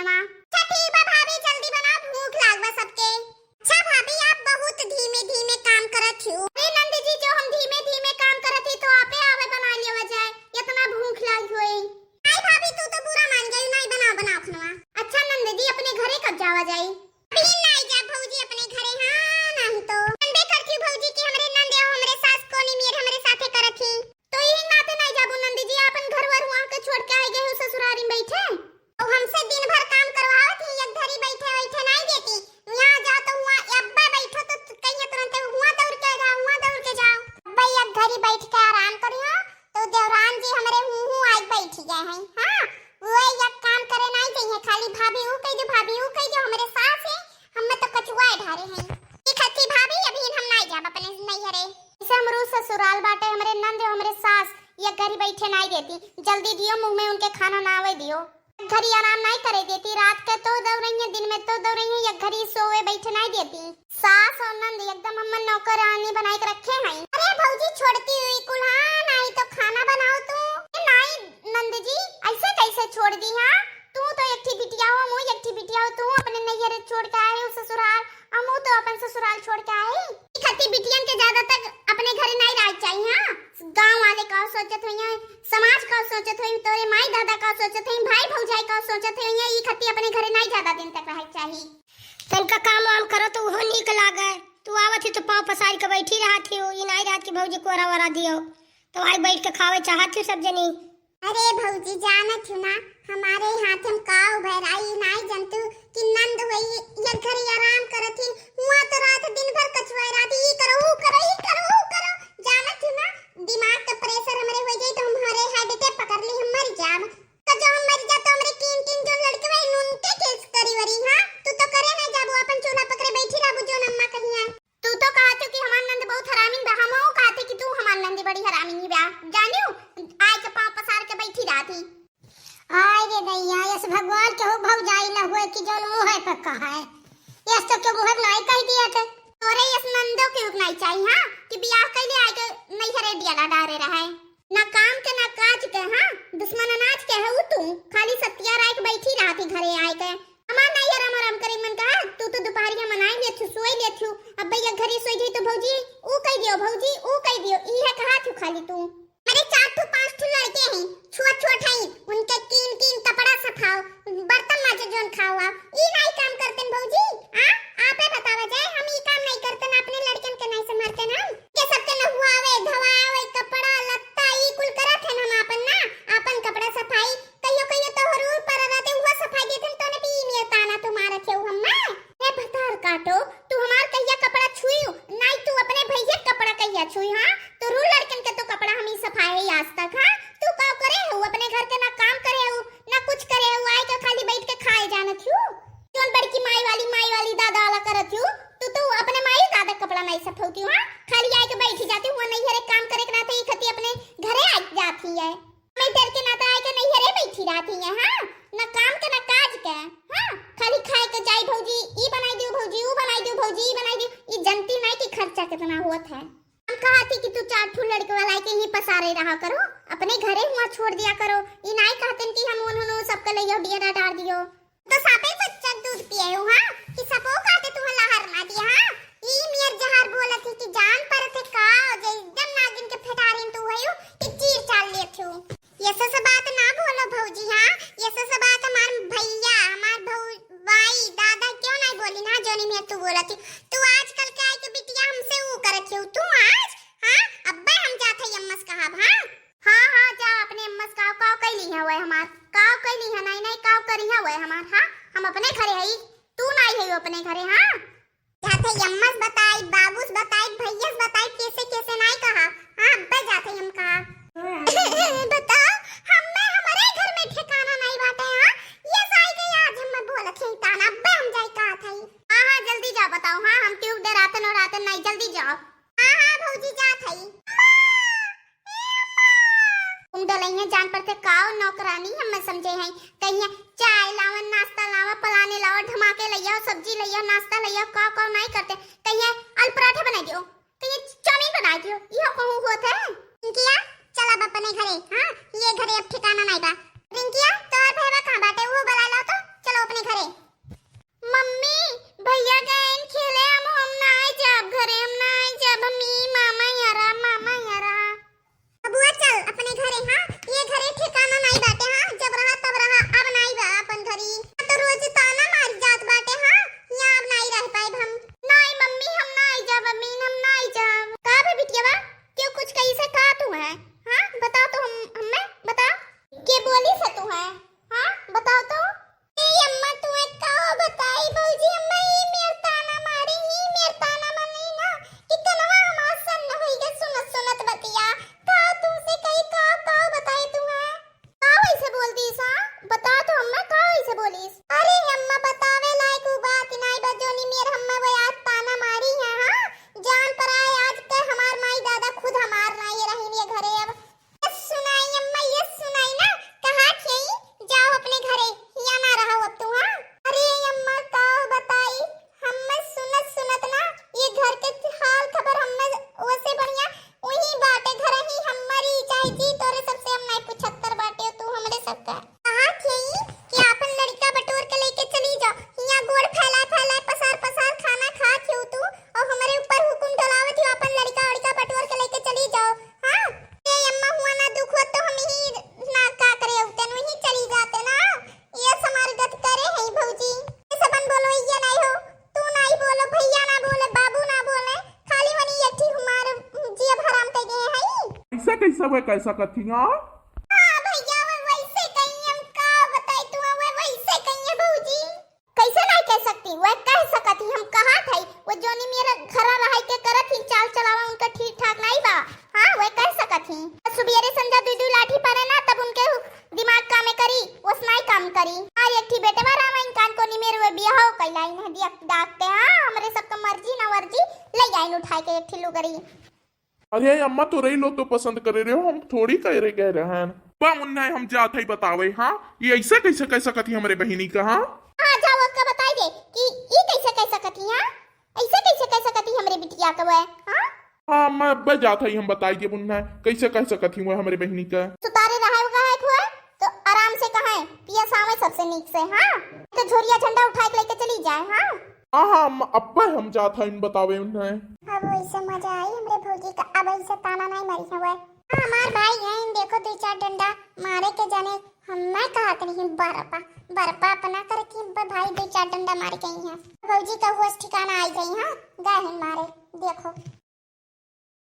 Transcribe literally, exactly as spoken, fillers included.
अच्छा ठीक बा भाभी, जल्दी बनाओ, भूख लाग बा सबके। अच्छा भाभी, आप बहुत धीमे धीमे काम करत हो। अरे नंद जी, जो हम धीमे धीमे काम करत ही तो आपे आवे बना लेवा जाए, इतना भूख लाग होई। नहीं भाभी, तू तो बुरा मान गई, नहीं बनाओ, बनाओ खाना। अच्छा नंद जी, अपने घरे कब जावा जाई? अभी नहीं जा भौजी अपने घरे, हाँ नहीं तो। जानबे करती भौजी कि हमरे नंद और हमरे सास कोनी मेर हमरे साथे करत ही। तो यही नाते नहीं जाबू नंद जी, अपन घर वर वहाँ के छोड़ के आए गए हो ससुरारी में बैठे। और हमसे दिन भर काम करवावत ही, एक घड़ी बैठे बैठे नहीं देती। यहाँ जाओ तो हुआ अब्बा बैठो तो कहिए तुरंत हुआ दौड़ के जाओ, हुआ दौड़ के जाओ। अब्बा एक घड़ी बैठ के आराम करियो तो देवरान जी हमरे हूँ हूँ आइ बैठ गए हैं। हाँ, वो एक काम करे नहीं चाहिए, खाली भाभी ऊ कह दो, भाभी ऊ कह दो, हमरे सास है, हम तो कचुआ ढारे हैं। ठीक है थी भाभी, अभी हम नहीं जाब अपने नैहरे। इसे हमरो ससुराल बाटे, हमरे नंद हमरे सास एक घड़ी बैठे नहीं देती। जल्दी दियो, मुँह में उनके खाना ना आवे दियो। एक घड़ी आराम नहीं करे देती, रात के तो दौड़इया, दिन में तो दौड़इया, एक घड़ी सोवे बैठे नहीं देती। सास और नंद एकदम हमन नौकरानी बनाए के रखे हैं। अरे भौजी छोड़ती हुई कुल्हा, नहीं तो खाना बनाओ तू। ए, नहीं नंद जी, ऐसे कैसे छोड़ दी? हाँ, तू तो एक ठी बिटिया हो, मुँह एक ठी बिटिया हो, तू अपने नैहरे छोड़ के आए हो ससुराल, और मुँह तो अपन ससुराल छोड़ के आए। ई खातिर बिटियन के ज्यादातर अपने घरे नहीं रह चाहिए। हाँ, गाँव वाले का सोचत होइए, समाज का सोचत होइए, तोरे माई दादा का सोचत होइए, भाई भौजाई का सोचत होइए, ई खातिर अपने घरे नहीं ज्यादा दिन तक रह चाहिए। तनका काम वाम करो तो उहो नीक लागे। तू आवत ही तो पाँव पसार के बैठी रहत ही हो, ई नहीं रहत कि भौजी कोरा वरा दियो, तो आई बैठ के खावे चाहत ही सब जनी। अरे भौजी, जानत हूँ ना, हमारे हाथ में का उभर आई, नाई जनतू कि नंद होई, एक घड़ी आराम करत ही, हुआ तो रात दिन भर कचुआए रात, ई करो, ऊ करो, ई करो, ऊ करो। जानत हूँ ना, दिमाग का प्रेशर हमरे हो जाई तो हमारे हार्ट अटैक पकड़ ली, हम मर जाब। तो जो हम मर जा तो हमरे कीन कीन जो लड़के भाई उनके केस करी वरी, हाँ? तू तो करे ना जाबू, अपन चूल्हा पकड़े बैठी रहबू, जो अम्मा कहिया। तू तो कहत हो कि हमार नंद बहुत हरामी बा, हमहू कहत है कि तू हमार नंद बड़ी हरामी बा। जानियो, आए के पाँव पसार के बैठी रहत ही। आय रे दैया, यस भगवान केहू भौजाई न हुए कि जौन मुँहे पे कहे। यस तो केहू मुँहे पे नाई कह दिया थे। तोरे यस नंदो केहू नाई चाहिए, हाँ, कि बियाह कैले आए के नैहरे डियाला डारे रहे। ना काम के ना काज के, हाँ, दुश्मन अनाज के है उ तू। खाली सतिया राय के बैठी रहत ही घरे आए के। हमार नाई आराम आराम करे मन कहा, तू तो दुपहरिया मनाई लेत हूँ, सोई लेत हूँ। अब भैया घरे सोई जाई तो भौजी, ऊ कह दियो, भौजी, ऊ कह दियो, इहे कहा तू खाली तू। अरे चार ठो पाँच ठो लड़के हैं, छोट छोट हैं, उनके कीन कीन कपड़ा सफाओ, बर्तन माजे जोन खाओ आओ। ई नाई काम करतन भौजी, आ? आपे बतावा जाए, हम ई काम नाई करतन, अपने लड़कन के नाई संभालतन हम। के सबके नहुआवे, धवावे, कपड़ा लत्ता ई कुल करत हन हम आपन ना, आपन कपड़ा सफाई, कहियो कहियो तोहरो पर रहते हुआ सफाई देतन, तोने भी ई नियर ताना तू मारत हो हम ना। ए भतार काटो, तू हमार कहिया कपड़ा छुई, नाई तू अपने भैया के कपड़ा कहिया छुई, हाँ? तोरो लड़कन के तो कपड़ा हम ही सफाए ही आज तक, हाँ? तू का करे हो? अपने घर के ना काम करे हो, ना कुछ करे हो, आए के खाली बैठ के खाए जानत हो। जोन बड़की माई वाली, माई वाली दादा वाला करत हो, तू तो अपने माई दादा कपड़ा नहीं सफौती हो, हाँ? खाली आए के बैठी जाती हो, नहीं हरे काम करे के नाते ई खती अपने घरे आ जाती है। मैं डर के ना तो आए के नहीं हरे बैठी रहती है, हाँ? ना काम के ना काज के, हाँ? खाली खाए के जाई भौजी, ई बनाई दियो भौजी, ऊ बनाई दियो भौजी, ई बनाई दियो। ई जनती नहीं कि खर्चा कितना होत है। हम कहा थी कि तू चार ठू लड़के वाला के ही पसारे रहा करो, अपने घरे हुआ छोड़ दिया करो। ई नाई कहतन कि हम उन्होंने सबके लिए डियरा डाल दियो। तो सापे बच्चा दूध पिए हो, हाँ? कि सपो काटे तू लहर ना दिया, हाँ? ई मियर जहर बोलत ही कि जान परत है का, जे एकदम नागिन के फेटारिन तू हयू कि चीर चाल लेत हूँ। ये सब बात ना बोलो भौजी, हाँ? ये सब बात हमार भैया, हमार भौ-, भाई, दादा क्यों नहीं बोली ना, जोनी में तू बोलत ही। तू आजकल के आई के बिटिया हमसे ऊ करत हो, तू आज, हाँ? अब्बे हम जात है अम्मस कहब, हाँ? हाँ, हाँ, जा अपने अम्मस काव, काव कैली है वह हमार, काव कैली है, नहीं, नहीं, काव करी है वह हमार, हाँ? हम अपने घरे हई, तू नहीं है अपने घरे, हाँ? जाते अम्मस बताई, बाबूस बताई, भैयस बताई, कैसे कैसे नाई कहा। हाँ, अब्बे जाते हम कहा। बताओ, हमें हमारे घर में ठिकाना नहीं बाटे, हाँ? ये साई के आज हम बोलत ही ताना, अब्बे हम जाई कहा था। हाँ, हाँ, जल्दी जाओ, बताओ। हाँ, हम क्यों डराते न रहते नहीं, जल्दी जाओ। हाँ, हाँ, भौजी जात हई। तुम डलैया जान पर थे काव नौकरानी हम समझे हैं। कहिए चाय लावा, नाश्ता लावा, पलाने लावा, ढमाके लइया, सब्जी लइया, नाश्ता लइया, काव काव नहीं करते। कहिए आलू पराठा बनाई दियो, कहिए चाउमीन बनाई दियो, यह कहूँ होत है। रिंकिया, चल अब अपने घरे, हाँ, ये घरे अब ठिकाना नहीं बा। रिंकिया, तोहर भैया कहाँ बाटे? वो बुला लो तो, चलो अपने घरे। मम्मी, भैया गएन खेले, अब हम नाई जाब घरे, हम नाई जाब, हम ई मामा यहाँ रहा, मामा यहाँ रहा। बबुआ चल अपने घरे, हाँ, ये घरे ठिकाना नाई बाटे, हाँ, जब रहा तब रहा, अब नाई बा अपन घरी। तो रोज ताना मारी जात बाटे, हाँ, यहाँ अब नाई रह पाइब हम। नाई मम्मी, हम नाई जाब, अमीन, हम नाई जाब। का भे बिटिया बा, क्यों कुछ कैसे का तू है, हाँ, बताओ तो हम, हमें बताओ, के बोली से तू है, हाँ, बताओ तो। ए अम्मा, तू एक का बताई भौजी, अम्मा ई मेर ताना मारी, ई मेर ताना मारी ना, कि कनवा हमार सन्न होई गे सुनत सुनत बतिया। का तुमसे कही, का, का बताई तू है? का वैसे बोल दीस, हाँ? बता तो अम्मा, का वैसे बोलीस? अरे अम्मा, बतावे लायक उ बात नाई बा, जोनी मेर अम्मा वो आज ताना मारी है, हाँ? जान पर आए आज के हमार माई दादा खुद हमार नाई रहीन ये घरे अब। ये सुनाई अम्मा, ये सुनाई ना, कहा थी जाओ अपने घरे, हिया ना रहो अब तू, हाँ? अरे अम्मा, का बताई, हम्मे सुनत सुनत ना, ये घर के हाल खबर हम्मे ओसे बढ़िया वही बाटे, घर ही हमारी, चाहे जी तोरे सबसे हम नहीं पुछत्तर बाटे, तू हमरे सबका। कहा थी कि आपन लड़का बटोर के लेके चली जाओ, हिया गोड़ फैला फैला पसार पसार खाना खा थी तू, और हमारे ऊपर हुकुम डोलावत हो, आपन लड़का उड़का बटोर के लेके चली जाओ। हाँ, ए अम्मा, हुआ ना दुख होत तो हम ही ना का करे, उतन वही चली जाते ना। ये समार गत करे है भौजी। ये सबन बोलो, ये नहीं हो, तू नहीं बोलो, भैया ना बोले, बाबू ना बोले, खाली वनी एक ही हमार जिया हराम कर गए हैं। ऐसा कैसा वे कैसा कथी, हाँ? हाँ भैया, वो वैसे कही, हम का बताई तू, वो वैसे कही है भौजी। कैसे नहीं कह सकती? वह कह सकत ही, हम कहा थे, वो जोनी मेरा घरा रहाई के करत ही, चाल चलावा उनका ठीक ठाक नहीं बा। हाँ, वह कह सकत ही। सुबेरे संझा दुई दुई लाठी परे ना, तब उनके हु-, दिमाग कामे करी, वस नहीं काम करी। और एक ठी बेटवा रामा इनकान को निमेर वे बियाह कैलाई नहीं दिया डाकते। हाँ, हमरे सबका मर्जी ना वर्जी, ले जाइन उठाए के एक ठी लुगरी। अरे अम्मा, तोरई लोग तो पसंद करे रहे हो, हम थोड़ी कह रहे, कह रहे हैं। बा मुन्ना, हम जात है बतावे, हाँ, ये ऐसे कैसे कह सकत ही हमरे बहिनी का, हाँ? हाँ, जाओ उसका बताई दे कि ई कैसे कह सकत ही, हाँ? ऐसे कैसे कह सकत ही हमरे बिटिया का वह, हाँ? हाँ, मैं अब जात है, हम बताई दे मुन्ना, कैसे कह सकत ही वह हमरे बहिनी का। सुतारे रहे हुआ है खुआ, तो आराम से कहें, पिया सावे सबसे नीक से, हाँ? तो झोरिया झंडा उठा के लेके चली जाए, हाँ? हाँ, हाँ, हम, अब्बे हम जात हइन बतावे उन्हें। अब वैसे मजा आई हमरे भौजी का, अब ऐसे ताना नहीं मारी है वह। हाँ, हमार भाई हैं, देखो दो चार डंडा मारे के जाने, हम मैं कहा नहीं बरपा, बरपा अपना करके ब-, भाई दो चार डंडा मार के आई हैं। भौजी का होश ठिकाना आई गई, हाँ, गए हैं मारे, देखो।